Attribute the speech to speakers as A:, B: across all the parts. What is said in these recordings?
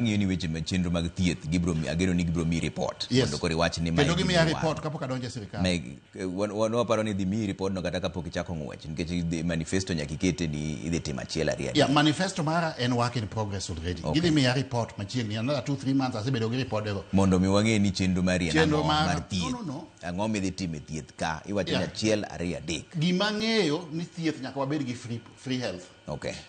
A: Ng'iyo ni weche ma chenro mag thieth gibiro ageno ni gibiro miyi report mondo koro iwach ni
B: mae. Kendo gimiya report kapok adonjo e sirikal.
A: Waparo ni dhi miyi report no kata kapok ichako ng'wech, nikech manifesto nyaka ikete ni idhi timo achiel, ariyo.
B: Yeah, manifesto mara en work in progress already. Gidhi miya report machiegni, another 2-3 months asebedo gi report go.
A: Mondo mi wang'e ni chenro mari en ang'o mar thieth. No. Ang'o midhi timo e thieth ka iwacho ni achiel, ariyo, adek.
B: Gima ang'eyo ni thieth nyaka wabed gi free health.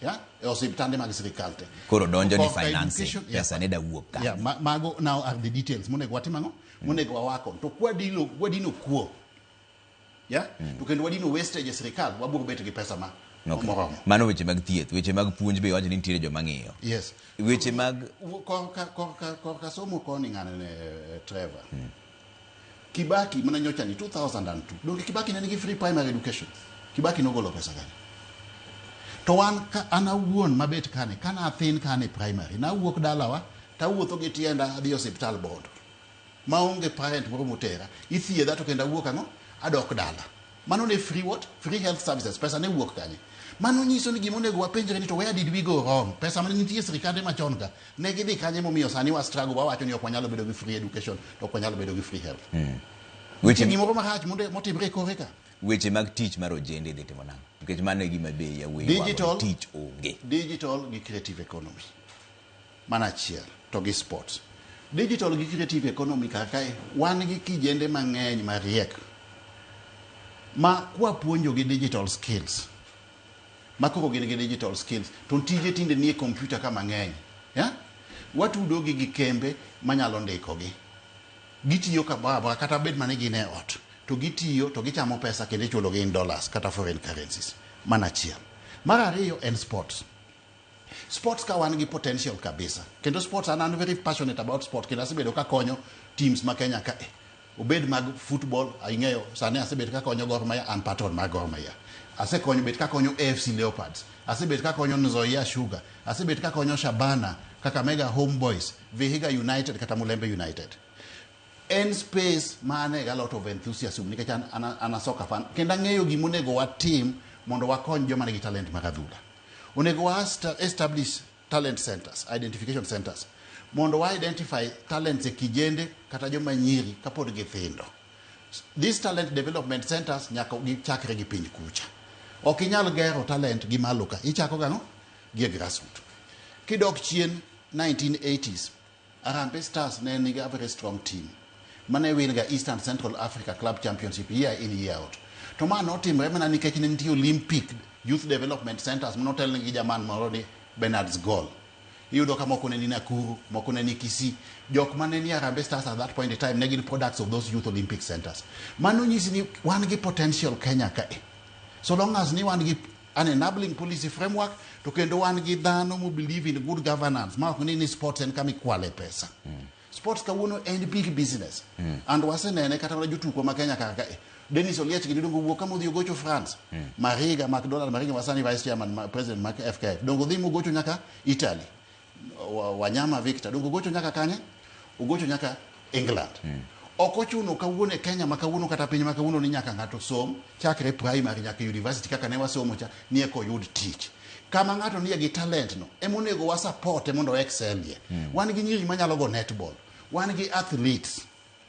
B: Yeah, e osiptande mag sirikal te.
A: Koro donjo ni financing, pesa ne da wuok ka.
B: Yeah, mago now are the details monego watim ang'o? Monego wawakon. To kwadilo kwadino kuo. Yeah? To kendo wadino wastage e sirikal, wabiro bet gi pesa ma moromo.
A: Mano weche mag thieth. Weche mag puonj be iwacho ni nitiere joma ng'iyo.
B: Yes.
A: Weche mag
B: Korka somo koni ng'ane ne Trevor. Kibaki mana nyocha ni 2002. Donge Kibaki ne nigi free primary education? Kibaki nogolo pesa gani? To wan ka an awuon mabet kane, kane athin kane primary, nawuok dalawa tawuotho gi tienda adhi e osiptal Bondo. Maonge parent moro motera. Ithiedha to kendo awuok ang'o? Adok dala. Mano ne free what? Free health services. Pesa ne wuok kanye? Mano nyiso ni gima onego wapenjre ni to where did we go wrong? Pesa mane nitie e sirikande machon ka, ne gidhi kanye momiyo sani wa struggle wawacho ni ok wanyalo bedo gi free education to ok wanyalo bedo gi free health?
A: Weche
B: Nitie gimoro marach motimre e kore ka.
A: Weche mag tich mar ojende idhi timo nang'o? Nikech mano e gima be yawuoyi
B: Digital,
A: tich onge.
B: Digital gi creative economy. Mano achiel to gi sports. Digital gi creative economy kar kae wan gi kijende mang'eny mariek ma kwapuonjo gi digital skills, ma koro gin gi digital skills to tije tinde nie computer ka mang'eny, yeah? Watudo gi gi kembe manyalo ndiko gi, gitiyo kamoro amora kata bed mana ni gin e ot to gitiyo to gichamo pesa kendo ichulo gi in dollars kata foreign currencies. Mano achiel. Mar ariyo en sports. Sports ka wan gi potential kabisa, kendo sports an very passionate about sport, kendo asebedo kakonyo teams ma Kenya ka obed mag football. Ing'eyo sani asebet kakonyo Gor Mahia, an patron mar Gor Mahia. Asekonyo bet kakonyo AFC Leopards, asebet kakonyo Nzoia Sugar, asebet kakonyo Shabana, Kakamega Homeboys, Vihiga United kata Mulembe United. En space ma ane ga lot of enthusiasm nikech an a soccer fan kendo ang'eyo gima onego watim mondo wakony joma nigi talent mag adhula. Onego wa establish talent centers, identification centers, mondo wa identify talents e kijende kata joma nyiri kapod githindo. These talent development centers nyaka gichakre gi piny kucha. Ok inyal gero talent gi malo ka, ichako gang'o? Gi e grassroot. Kidok chien 1980s, Harambee Stars ne nigi a very strong team mane win ga East and Central Africa Club Championship year in, year out. To ma notimre mana nikech ne nitie Olympic Youth Development Centers manotelnegi gi jaman moro ni Bernard Sgol. Iyudo ka moko ne ni Nakuru, moko ne ni Kisii. Jok mane ni Harambee Stars at that point in time ne gin products of those youth Olympic centers. Mano nyisi ni wan gi potential Kenya kae. So long as ni wan gi an enabling policy framework to kendo wan gi dhano mo believe in good governance ma ok ni sports en kama ikwale pesa. Sports kawuono en big business. And wasenene kata mana jotugo ma Kenya kar kae. Dennis Oliech gini dongo wuok kama odhi ogocho France. Mariga, McDonald Mariga masani vice chairman ma, president mar FKF. Dongo dhi mogocho nyaka Italy. Wanyama Victor dongo ogocho nyaka kanye? Ogocho nyaka England. Ok ochuno kawuono e Kenya ma kawuono kata piny ma kawuono ni nyaka ng'ato som chakre primary nyaka university kaka ne wasomo cha ni eka oyud tich. Kama ng'ato nie gi talent no ema onego wa support mondo excel ye. Wan gi nyiri manyalo go netball. Wan gi athletes.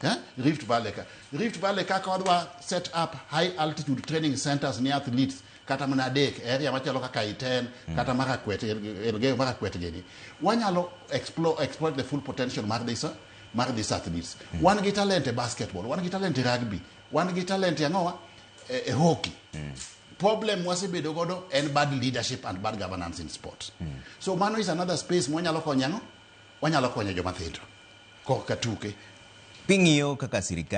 B: Eh? Rift Valley ka. Rift Valley kaka wadwa set up high altitude training centers ni athletes kata mana adek e area machalo kaka Iten kata Marakwet, Elgeyo Marakwet gini. Wanyalo exploit the full potential mar these athletes. Wan gi talent e basketball, wan gi talent e rugby, wan gi talent e ang'owa e hockey. Problem wasebedo godo en bad leadership and bad governance in sports. So mano is another space mwanyalo konyo ang'o? Wanyalo konyo joma thindo korka tuke.
A: King'iyo kaka sirikal